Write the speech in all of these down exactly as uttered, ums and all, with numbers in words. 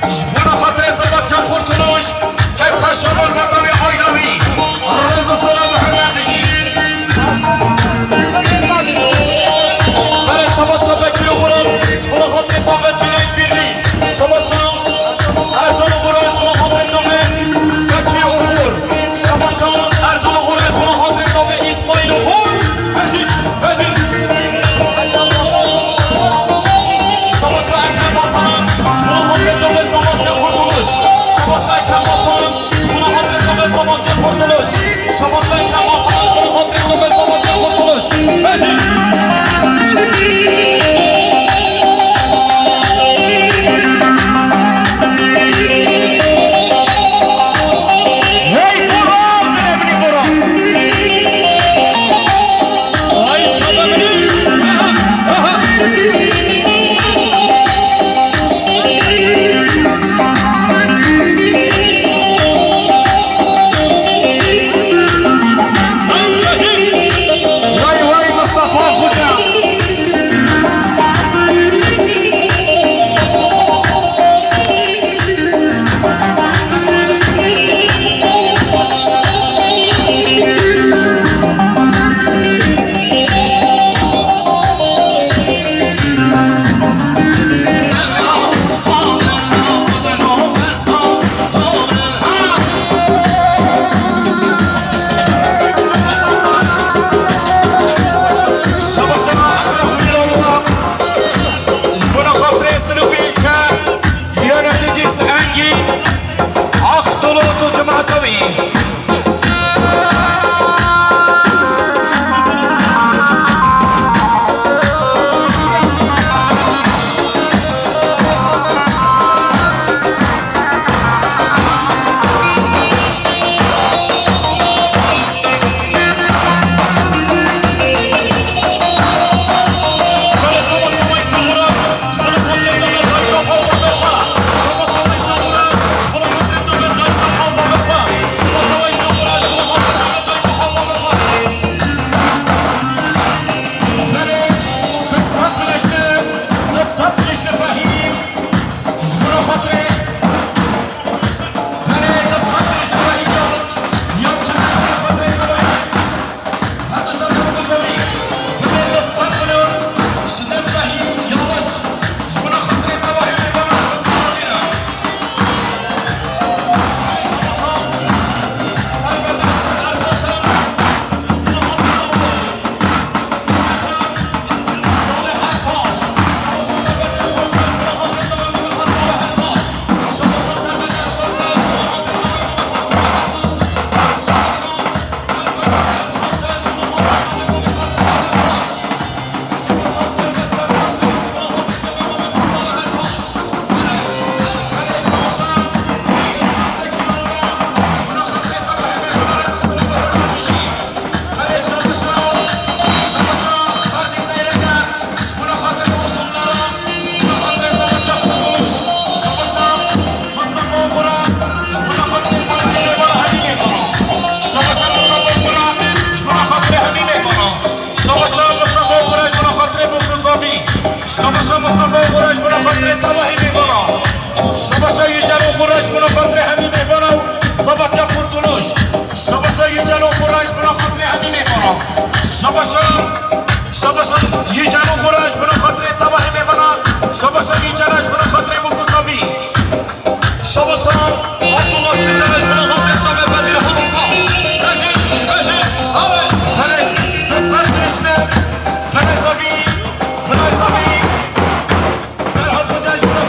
Ji bona xatirê Zevatya Kurtuluş, keyfa şaban berda wî aîla wî. Rêz û selam û hurmet bijî. Berê şabaşa Bekir û Murat, ji bona xatirê çavê Cüneyt Birlî. Şabaşa Ercan û Murat, ji bona xatirê çavê Bekir û Uğur. Şabaşa Ercan û Uğur, ji bona xatirê çavê Îsmaîl û Uğur. Bejî, bejî. Şabaşa Ekrem Hasan, ji bona xatirê çavê Zevatya Kurtuluş. Şabaşa Ekrem Hasan, ji bona xatirê çavê Zevatya Kurtuluş. Şabaşa Ekrem Hasan, ji bona xatirê çavê Zevatya Kurtuluş. Bejî. Hey, Kur'an, dilê min ê Kur'an. Ay, çaba min ê. Aha, aha. Vay, vay, Mustafa Hoca. Ji bona xatirê Silûbî ilçe, yöneticisi Engin Akdolut û cemaeta wî. Belê, qisat nişte, qisat nişte Fehîm. Ji bo xatirê, belê, qisat nişte Fehîm ya, ya çi ji bo xatirê Fehîm. Heta çar bu gozalî. Belê, qisat nişte Fehîm ya, ji bo xatirê Fehîm ya. Şabaşa Mustafa Oğur'a, ji bo xatirê hemî mêvana. Şabaşa Mustafa Oğur'a, ji bo xatirê hemî mêvana. Şabaşa Mustafa Oğur'a, ji bo xatirê Bûkûzavî. Şabaşa Mustafa Oğur'a, ji bo xatirê tevahî mêvana. Şabaşa Yücel Oğur'a, ji bo xatirê hemî mêvana û Zevatya Kurtuluş. Şabaşa Yücel Oğur'a, ji bo xatirê hemî mêvana. Şabaşa, şabaşa Yücel Oğur'a, ji bo xatirê tevahî mêvana. Şabaşa Yücel'a, ji bo xatirê Bûkûzavî. Şabaşa Abdullah Çetereş, buna xatirê çavê Bedir Hamza. Beşe, beşe, awe. Bereş, desar girişine. Bereş abi, Bereş abi. Serhat Hoca, buna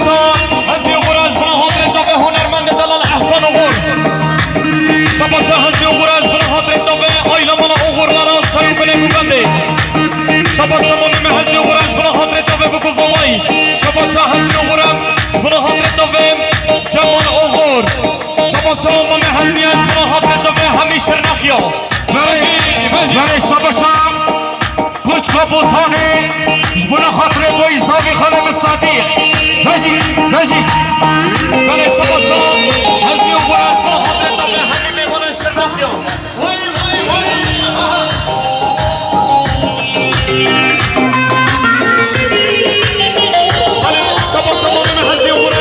Şa Hezdî Oxur ji bona xatirê çavê hunermendê delal Ehsan Oxur. Şabaşa Hezdî Oxur ji bona xatirê çavê aîla mala Oxurlara ser û binê guvendê. Şabaşa mamê me Hezdî Oxur ji bona xatirê çavê Biko Zavayî. Şabaşa Hezdî Oxur ji bona xatirê çavê Cemal Oxur. Şabaşa mamê Hezdî ji bona xatirê çavê Hemî Şirnexiya. Berê, berê şabaşa. Koçka Botanê, ji bona xatirê Boyî Zavî xanê min Sadîq. Bejî, bejî. Belê şabaşa, Hezdî Oxur ji bona xatirê çavê hemî mêvanên Şirnexiya. Wey, wey, wey, aha. Belê şabaşa mamê me Hezdî Oxur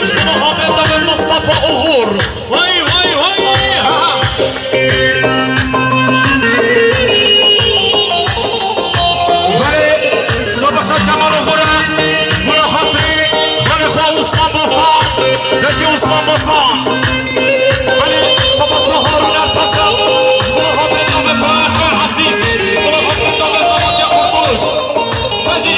ji bona xatirê çavê Mustafa Oxur. Wey, wey, wey, ha. Belê, şabaşa Cemal Oxur e, ji bona xatirê xalê xwe Osman Bosan, Rejî Osman Bosan. Belê, şabaşa Harun Ertaş e, ji bona xatirê çavê Bahar Ezîz, ji bona xatirê çavê Zevatya Kurtuluş. Rejî.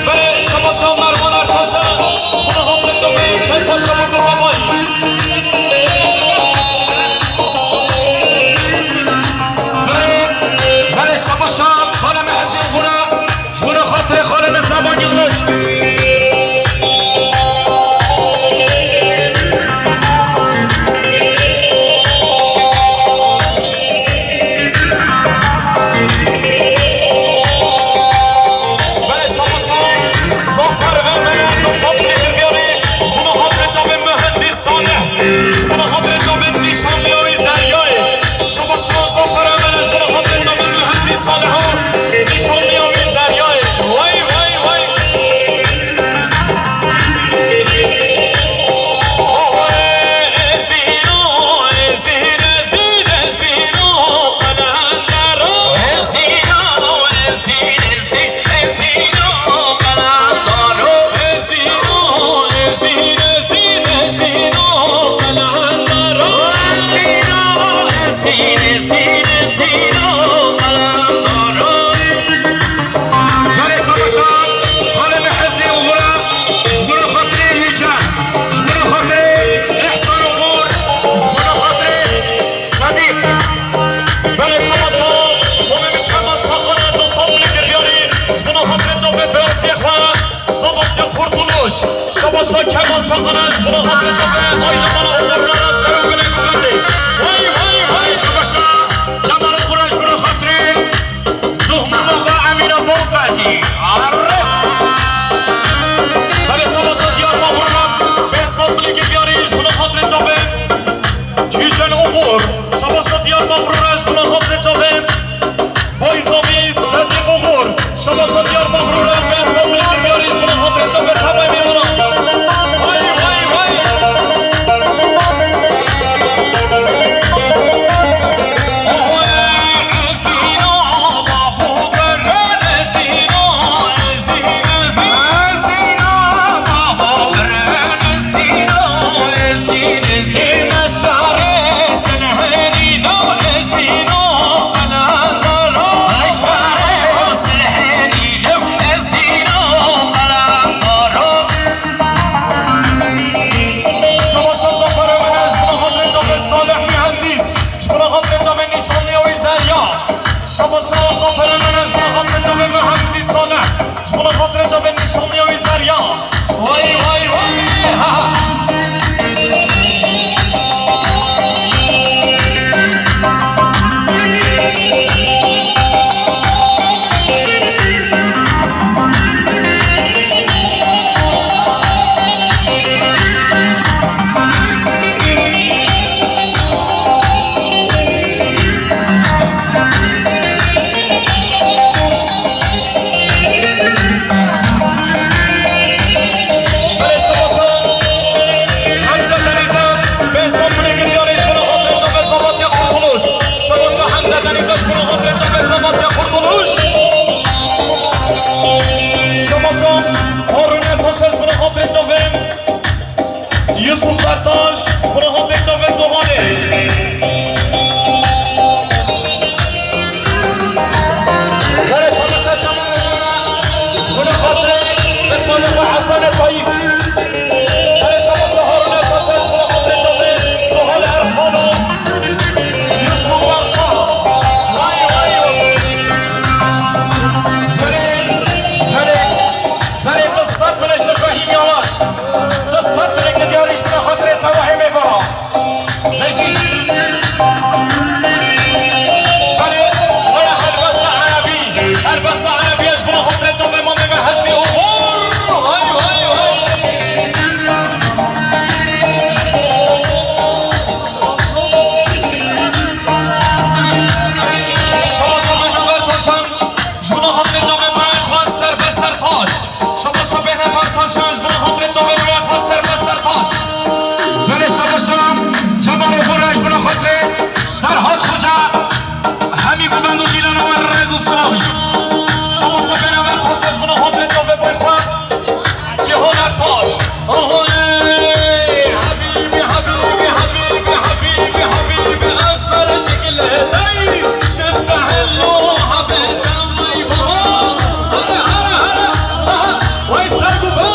Belê şabaşa Mervan Ertaş e, ji bona xatirê çavê Keyfa Şabo Gurabay. Belê, belê şabaşa xalê me Hezdî Oxur e, ji bona xatirê xalê me Zevan Yalnız. Belê şabaşa Zafer Emel e, Mustafa Nehirgirî, ji bona xatirê çavê Muhendîs Salih, ji bona xatirê çavê nîşanliya wî Zeryayê. Şabaşa Zafer Emel e, ji bona xatirê çavê Muhendîs Salih û nîşanliya wî Zeryayê. Wey, wey, wey. Belê şabaşa, xalê me Hezdî Oxur e, ji bona xatirê Yücel, ji bona xatirê Ehsan Oxur, ji bona xatirê Sedîq. Belê şabaşa, mamê min Kemal Çaxan e, Nusab Bilî Giryarî, ji bona xatirê çavê Beyaziyê xwe, Sabatya Kurtuluş. Şabaşa Kemal Çaxan e, ji bona xatirê çavê aîla mala Oxurlara ser û binê guvendê. Wey, wey, wey, şabaşa Kemal Oxur e, ji bona xatirê Duhmana xwe Emîra Bolkajî. Arre! Belê şabaşa Diyarbakir e, Behzat Bilî Giryarî ji bona xatirê çavê Yücel Oxur. Şabaşa Diyarbakir e, ji bona xatirê çavê Boyî Zavî Sedîq Oxur. Şabaşa Diyarbakir e, Behzat Bilî Giryarî ji bona xatirê çavê Xebayê Mêmana. Vay, vay, vay! Şabaşa Zafer Emel e, ji bona xatirê çavê Salih Mühendis, ji bona xatirê çavê nîşanliya wî Zerya. Şabaşa Zafer Emel e, ji bona xatirê çavê Mühendis Salih, ji bona xatirê çavê nîşanliya wî Zerya. Vay, vay, vay, ha, ha. Belê şabaşa Hemze Denîze, Behzat Bilî Giryarî ji bona xatirê çavê Zevatya Kurtuluş. Şabaşa Hemze Denîze ji bona xatirê çavê Zevatya Kurtuluş. Şabaşa Harun Ertaş e ji bona xatirê çavê Yusuf Bertaş, ji bona xatirê çavê Zuhanê. Were şabaşa Cemal Oxur e, ji bona xatirê Esmanê xwe Du sed filekê diyarî ji bin xatirê tewahê mêvara. Mejîd. Belê, were helbesta erebî. Helbesta erebî ji bin xatirê çavê mamê me Hesnî û Hor. Hay, hay, hay. Şabaş, şabaş, Naber Taşan. Ji bin xatirê çavê birayê xwe Serbest Sertaş. Şabaş, şabaş, Naber Taşan. Ji bin xatirê çavê birayê xwe Serbest Sertaş. Belê şabaş, Cemal Oxur, ji bin xatirê Serhat Xoca. Hemî govend û gîlana we rêz û silav. Şabaş, şabaş, Naber Taşan. Ji bin xatirê çavê birayê xwe Cîhan Ertaş. Ahê, Habîbî, Habîbî, Habîbî, Habîbî, Habîbî, Esmer Cigile, dey, şifte hello, habete vay baba. Here, here, here, aha, vay ser bû.